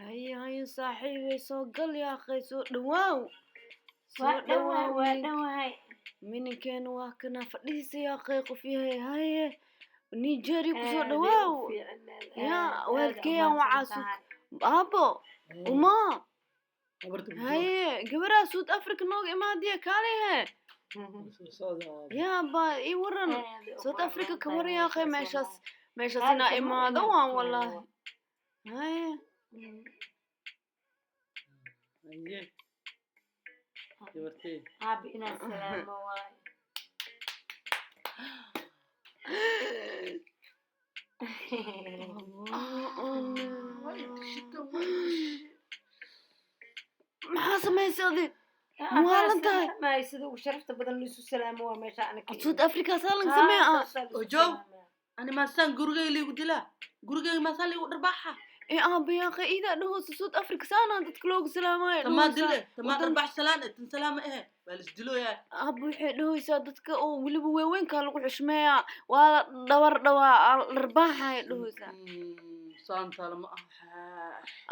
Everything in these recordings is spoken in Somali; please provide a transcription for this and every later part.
Haye haye saaxiibey, soo gal yaaqay, soo dhawaaw. Soo Waa dhowahay, dhawaaw. waa dhowahay. Mininkeena waa kana fadhiisa yaaqay, qof yahay. Haye, Nigeria kusoo Aaday u dhawaaw. fiicnayd. Yaa aad aad waalkeeyaan umahadsan wacaa tahay. Aabo, uma Habarta ku haye, gabaraa South Africa nooga imaadiya, kaalihe. soo socda. Yaa baa ii waran. Aaday u South qurux Africa badan ka tahay waran yaaqay. Meeshaas Meeshaas wallaahi. meeshaas Hal inaa sano imaado inaan waan ku wallaahi. joogo. Haye. Haye gabartey. Aabe, inaan salaamo waay. Maxaa samaysay adi? Muwaalan tahay. Salaamay sida ugu sharafta badan laisu salaamo waa meesha anaga. South Africa saa laga sameeya ah? Ojow. Ani maasaan gurigay liigu dilaa, gurigay maasaan liigu dharbaaxa. Ee aaba yaaqay, iidaa dhahoosa South Africa saanaa dadka loogu salaamayo. Tamaa dhahoosaa. Dile tamaa. Wadan Dharbaax salaan eh, tan salaama ehe, waa lis dilooyaa. Aaba, waxay dhahaysaa dadka oo weliba waaweynkaa lagu xushmeeyaa, waa la dhawar dhawaa aa la dharbaaxaya dhahaysaa. Saantaala ma aha.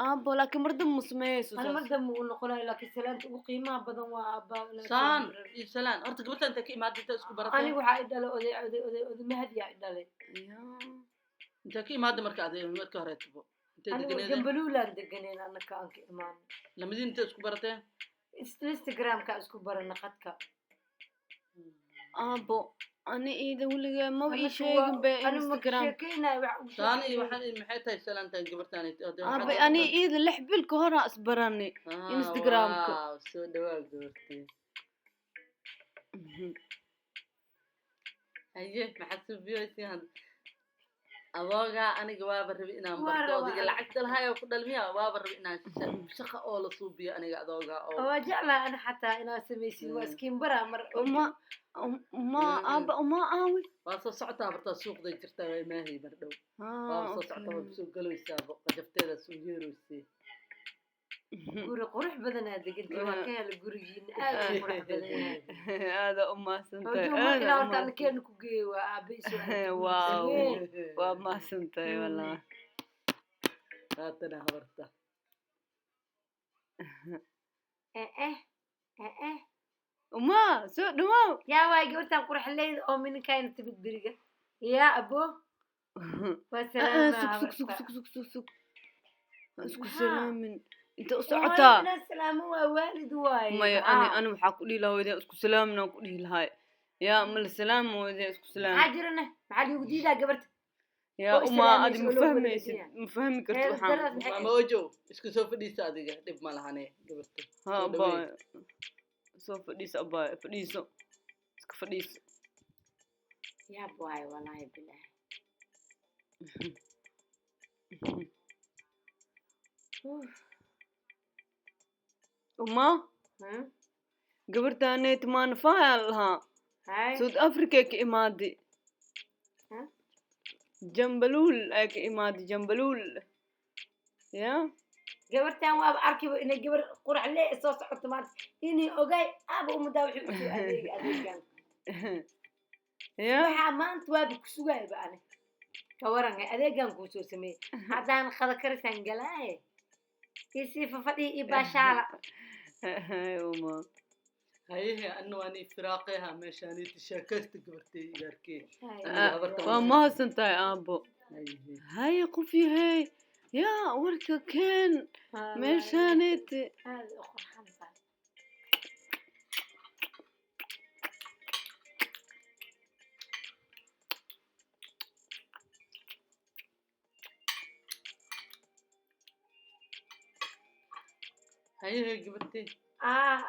Aabo, laakiin mar dambe ma sameeyeyso Ana mar saas. dambe uu noqonayo, laakiin salaanta ugu qiimaha badan waa aabba inaan Saan salaamo rabo. Iyo salaan horta gabarta intay ka imaada, intay isku baratay? Aniga waxaa i dhalay oday Mahdiyaa i dhalay. Yaa. Intay ka imaada marka aday marka horeetabo intay Anigu deganeedeen? Jambaluulaan deganeen anaka aan ka imaanay. Lamadiin intay isku barateen? Instagramka isku barana, qadka. Aabo, ani iida weligee maba ii Anaka sheegin be anigu ma ka Instagram. sheekeynayo wax ugu Saan iyo sheekeynayo. Waxaan iyo maxay tahay salaantan gabartan? Aaba, ani iida 6 bil ka horaa isbaranay Instagramka. Wow, soo dhawaa gabartay. Haye, maxaad suubiyeysiin hadda adoogaa? Aniga waaba rabi inaan Waa barto rabaa odayga aniga. lacagta lahaayoo ku dhalmiya, waaba rabi inaan shaqa oo la suubiyo aniga adoogaa oo. Waa jeclaa ana xataa inaad samaysid, waa iskiin baraa mar. Uma uma aaba, uma aawi. Waa soo socotaa bartaa, suuqday jirtaa, waa imaahay mar dhow. Waaba soo socotaa, waa soo galaysaaba, qajafteeda soo yeeroysay. Guri qurux badanaa degantay, waa ka helay gurigiina, aad u qurux badan yahay. Aada u mahadsantahay. Hoojo, mar Aada inaa u horta ana mahadsan. keena ku geeyo waa aabe isoo aragtay gurigiisa Wow. weyn. Waa mahadsantahay wallah. Haatana habarta. Eh eh eh eh. Uma, soo dhawaaw. Yaa waay gabartan qurxleyda oo mininkayna timid beriga? Yaa abo, waa salaamaa. Sug sug. Habarta. Sug sug sug sug, ha isku Maxaa? salaamin, inta u Waayo, socotaa. Inaan salaamo waa waalid waaye. Maya, ani Maxaa? ani waxaa ku dhihi lahaa waydaa isku salaamin aan ku dhihi lahay, yaa ma la salaamo, waydaa isku Maxaa salaamin. jirana? Maxaa liigu diidaa gabarta Yaa oo uma adi isalaamaysa ma oo loo wada fahmaysid. degan yahay? Ma fahmi kartid. Reer Waxaan daraas maxay Maama Ojow, isku soo fadhiisa adiga, dhib ma lahane gabarta. Ha. Soo dhaweey. Abaay, soo fadhiiso, abaay, fadhiiso, iska fadhiiso. Yaab waaye walaahi bilaahi. Uma. Gabartaaneet maanafaya lahaa. Hay. South Africa ay ka imaadi. Huh? Jambaluul ay ka imaadi, Jambaluul ya. Gabartan waaba arkiba inay gabar qurac lee soo socoto maanta, inay ogaay aaba umudaa wuxuu usoo adeega adeegan. Ya. Waxaa maanta waaba ku sugaayba ani ka waran adeegan kuu soo sameeyey, haddaan qada karisaan galaaye isii fafadhihi iyo baashaala. Uma. Hayehe, anna waan ii firaaqeha meeshaaniiti sheekaysta gabartay igaarkee. Ah, Habarta. waa mahadsan tahay aabo. Hayehe. Haye qof yahay, yaa warka keen meeshaaneet. Aad u qurxan tahay. Hayehe gabartay. Ah,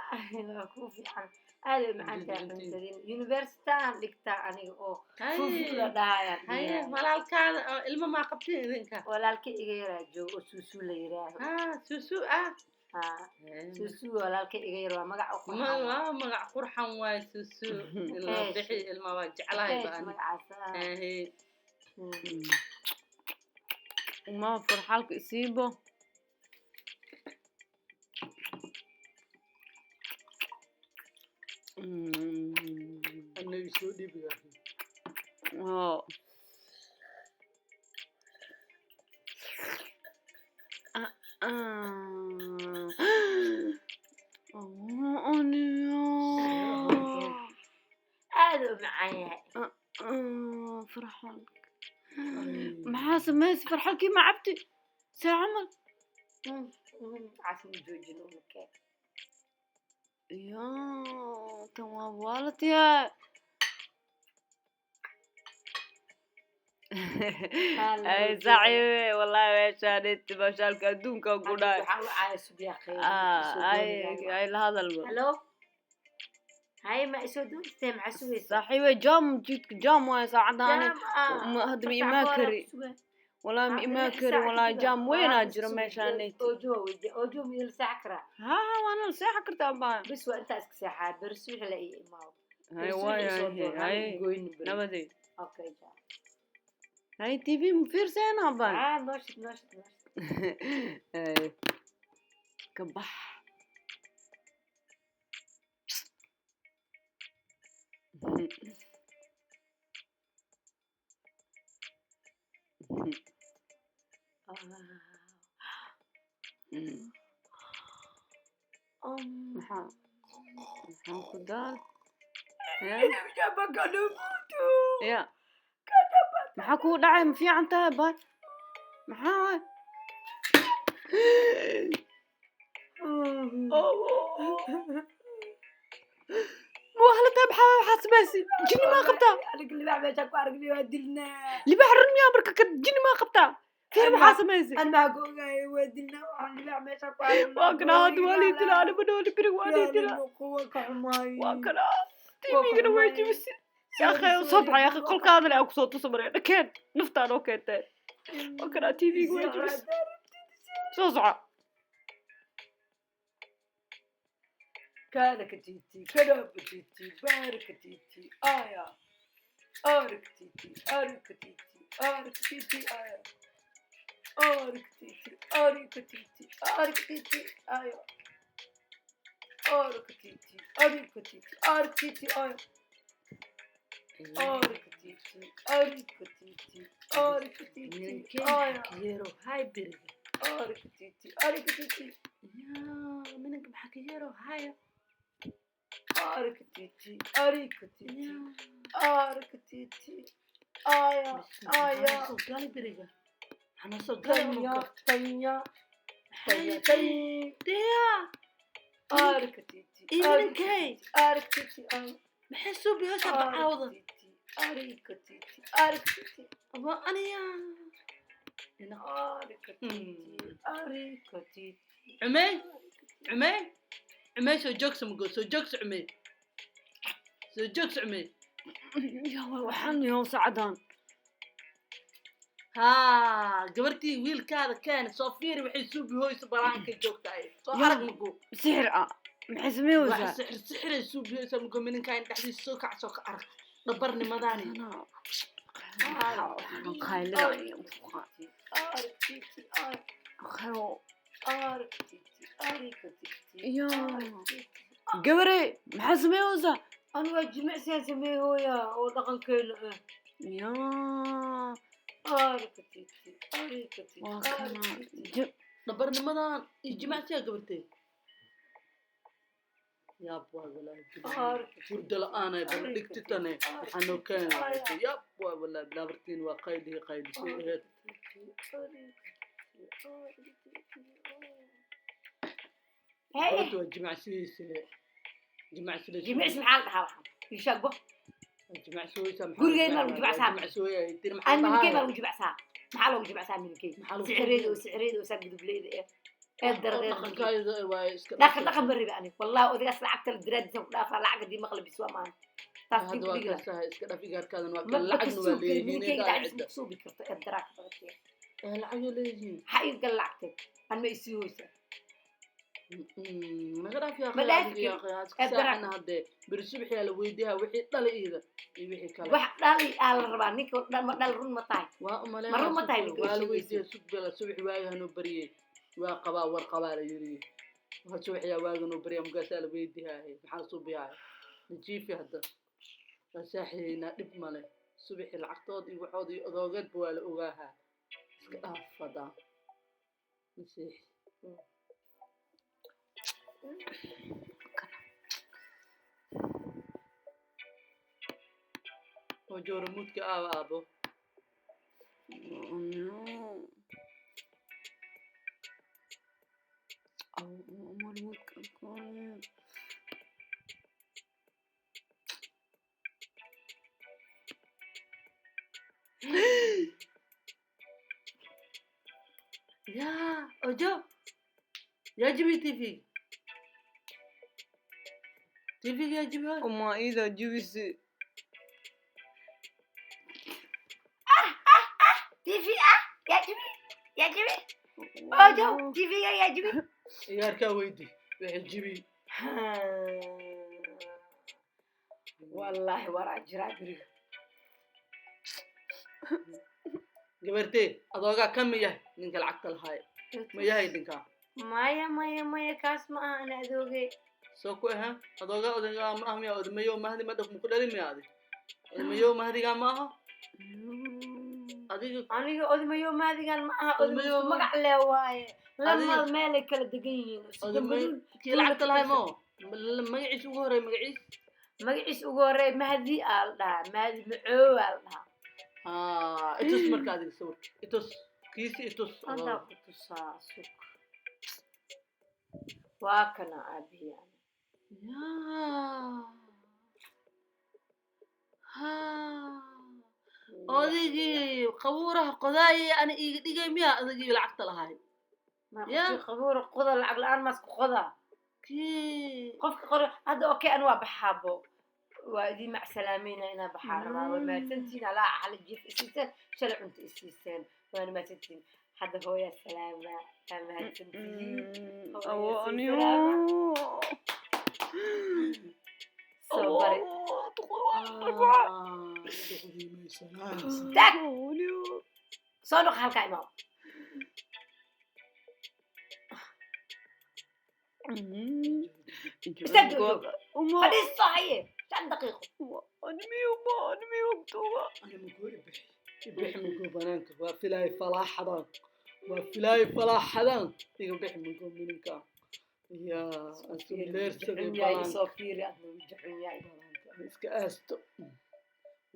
waa kuu fiican, aad ay macaan tahay. Intiin. Cuntadin university aan dhigtaa aniga oo fufu la Haye. dhahayaan. Haye walaalkaada oo ilmo maa qabtiin idinka? Walaalka iga yaraa joogo oo suusuu la yiraaho. Ah, suusu ah. Ah, suusuu walaalka iga yar waa magac u Ma qurxan. waa magac qurxan waay suusu in loo Keesh. bixi ilma waa jeclahay Keesh ba ani. magacaas ah. Haye. Uma, farxalka isiibo. Anna isoo dhiib igaarkee. Oh. Ah, ah. Farxalka maxaa samaysay? Farxalkii ma cabti see camal? Caas ma joojin umakee. Ya, tan waa waalatiyaa. Ay saaxiibe, wallahi meeshaan inti bashaalka adduunka ku dhahay. Waxaa u caaya subyaa. Ay ay, la hadalba. Halo, haye, ma isoo doontay? Maxaa sugaysaa? Saaxiibe, jam jidka jam waaye saacadaani. Hadda ma imaan kari, wallahi ma imaan kari, wallahi jam weynaa jiro meeshaan. Ojo weydi, ojo ma ila saac karaa? Ha ha, waana la seexan kartaa baa. Bes, waa intaa iska seexaa, beri subax la ii imaaw. Hay waay, hay, nabadey. Okay, ja. Hay, TV ma fiirseena baa? Ah, nooshid, nooshid, nooshid. Hay, ka bax. Maxaa ku daal ya? Ya, maxaa kugu dhacay? Ma fiican tahay bay? Maxaa waay? Ma waxla tahay? Maxaa samaysay? Jinni maa qabtaa? Aniga libaax meeshaan ku aragnay, waa dilnaa. Libaax run miyaa? Marka ka jinni maa qabtaa? Fiir, maxaa samaysay? An maxaa ku ogaayay? Waa dilnaa, waxaan libaax meeshaan ku aragnay. Waa kana hadda, waa lii dilaa, anima nooli birig, waa lii dilaa. Kuwa ka xumaay. Waa kana, TV-gana way jibisay. Ya akhay, soo baxa ya akhay, qolkaadana aan kusoo tuso maraya dhakeen naftaan oo keentay. Waa kana, TV-ga way jibisay. Soo soco. Kana katiti, kana batiti, barakatiti, aya. Arakatiti, arakatiti, arakatiti, aya. Arakatiti, arakatiti, arakatiti, aya. Arakatiti, arakatiti, arakatiti, aya. Arakatiti, arakatiti, arakatiti, aya. Yeero hay beriga. Arakatiti, arakatiti, yaa minanka maxaa ka yeero haya? Arakatiti, arakatiti, arakatiti, aya, aya. Maxaa soo galay beriga? Maxaa soo galay Tanya, minanka? tanya, tanya, tanya. Dea. Arakatiti, Iyo minankay. arakatiti, aya. Maxay soo bihaysaa bacaawda? Arakatiti, arakatiti, arakatiti, Waa aniya. Arakatiti, arakatiti. Cumey, cumey, cumey, soo joogsa mugo, soo joogsa cumey, soo joogsa cumey. Ya waxaan yahow saacadan. Haa, gabartii wiilkaada keena, soo fiiri waxay suu bihoyso, banaanka joogtahay, soo Ya. arag mugo. Sixir ah maxay sameynaysaa? Waxa sixir sixiray suu bihoysa mugo, mininkaan dhexdiisa soo kac, soo ka arag dhabarnimadaani. Waxaan qaylada. Arakatiti, aya. Arakatiti, arakatiti, Ya. arakatiti. Gabare, maxaa sameynaysaa? An waa jimicsigaan sameey hooya oo dhaqankeena ah. Ya. Arakatiti, arakatiti, Waa kana. arakatiti. Dhabarnimadan iyo jimacsiyaa gabartee, yaab waay walaahi. Arakatiti. Hurdo la-aanay bal dhigtitane, waxaa noo keenay yaab waay walaahi. Bilaabartiin waa qaylihi qaylisay aheyd. Haye. Gabarta waa jimacsigiisile, jimacsile. Jimicsi maxaa la dhahaa? Waxaan ishaagbo. Jimacsigoysa. Gurigeena lagu jimacsaa. Jimacsigoya tiri. An maxaa minkey baa dhahaa? lagu jimacsaa? Maxaa loogu jimacsaa minkey? Maxaa lagu Sicireeda oo sicireeda oo saa gudubleeda eh ee daradeeda. Dhaqankaayada waa iska Dhaqan dhaqan ma ribi ani, wallahi odagaas lacagta la diraadiisa ku dhaafaa, lacag hadii maqla bis waa maahan taas. Hadda Kii waa ku dhigi. kasaha, iska dhaf igaarkaadan waa Ma kan ma lacagna waa kasoo geli leeyihiin minkeyga intaa dhacdiisa cidda ma kusuubi karto ee daraa ka badatee. Ee lacagay leeyihiin. Maxaa iga gal lacagteed? An ma isii hoysa. Naga dhaaf yaa. Ma dhaafi akhi, kari. yaa iska Ee, daraa. saaxina haddee beri subaxyaa la weydiiyaa wixii dhalay iida iyo wixii kale. Wax dhali aa la rabaa ninka ma dhal run ma tahay? Waa umaleynaa. Ma run ma tahay ninka waa la sheegaysa? weydiiya sugbela subax waaga hanoo baryey, waa qabaa war qabaa la yiri, waa subaxyaa waaga hanoo baryaa, mugaasaa la weydiihaaye maxaa suubiyahay najiifi. Hadda waa saaxiyeynaa, dhib male, subaxii lacagtood iyo waxood iyo odoogeedba waa la ogaahaa. Iska dhaaf hadaa masiix. Oo jooramuudka aaba aabo. Yaa ojo, yaa jibi TV, TV yaa jibi hoy. Uma iidaa jibisi. TV ah yaa jibi, yaa jibi ojo, TV-ga yaa jibi. Igaarkaa weydi wixii jibi. Wallaahi waraa jiraa beriga. Gabartee, adoogaa ka ma yahay ninka lacagta lahaay? Ma yahay ninkaa? Maya, maya, maya, kaas ma aha, ana adooge. Soo ku ahaa adoogaa, odaygaa ma ah miya? Odmayo mahdi ma dhaq muku dhalin miya? Adi odmayo mahdigaa ma aha adiga? Aniga odmayo maadigan ma aha. Odmayo odmayo magac lee waaye. Adiga- Lama meelay kala degan yihiin. Odmayo kii lacagta lahaay mo magaciis ugu horey, magaciis? Magaciis ugu horey Mahdi aa la dhahaa, Mahdi Macoow aa la dhahaa. Ah, itus marka adiga sawirka itus, kiisi itus. Haddaa ku tusaa, sug. Waa kana aabihi. Yaa ha, odaygii qabuuraha qodaayay ana iiga dhigay miya, odaygii lacagta lahaay? Ya. Qabuura qoda lacag la-aan maasku qoda. Kii Qofka qoro hadda. Okay, ani waa baxaabo, waa idin macsalaamayna, inaa baxaa rabaa. Waa mahadsantihiin, alaa xala jiif isiiseen, shalay cunto isiiseen, waana mahadsantihiin. Hadda hooyaa salaama, waa mahadsantihiin. Awo aniyo. Soo bari. Taag. Soo noq, halkaa imaam. Istaag, joog. Fadhiisto, haye, 5 daqiiqo. Ana mugoo ibixi, ibixi mugoo banaanka. Waa filaay falaaxadan, waa filaay falaaxadan. Iga bixi mugoo mininka yaa asu leersaday. Jecun yahay. Banaanka. Soo fiiri, adna wuu jecun yahay. Banaanka aan iska aasto.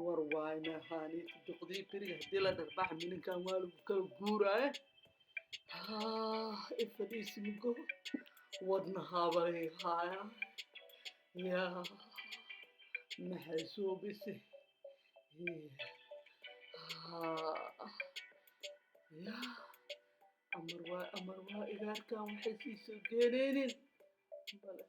War waay maahaaniita duqdii beriga haddii la dharbaaxa mininkan waa lagu kala guuraaye. Ifadhiisi mugo wadnahabalay haaya. Yaa maxay suubisi? Yaa amar waa, amar waa, igaarkan waxay sii soo geenaynin bale.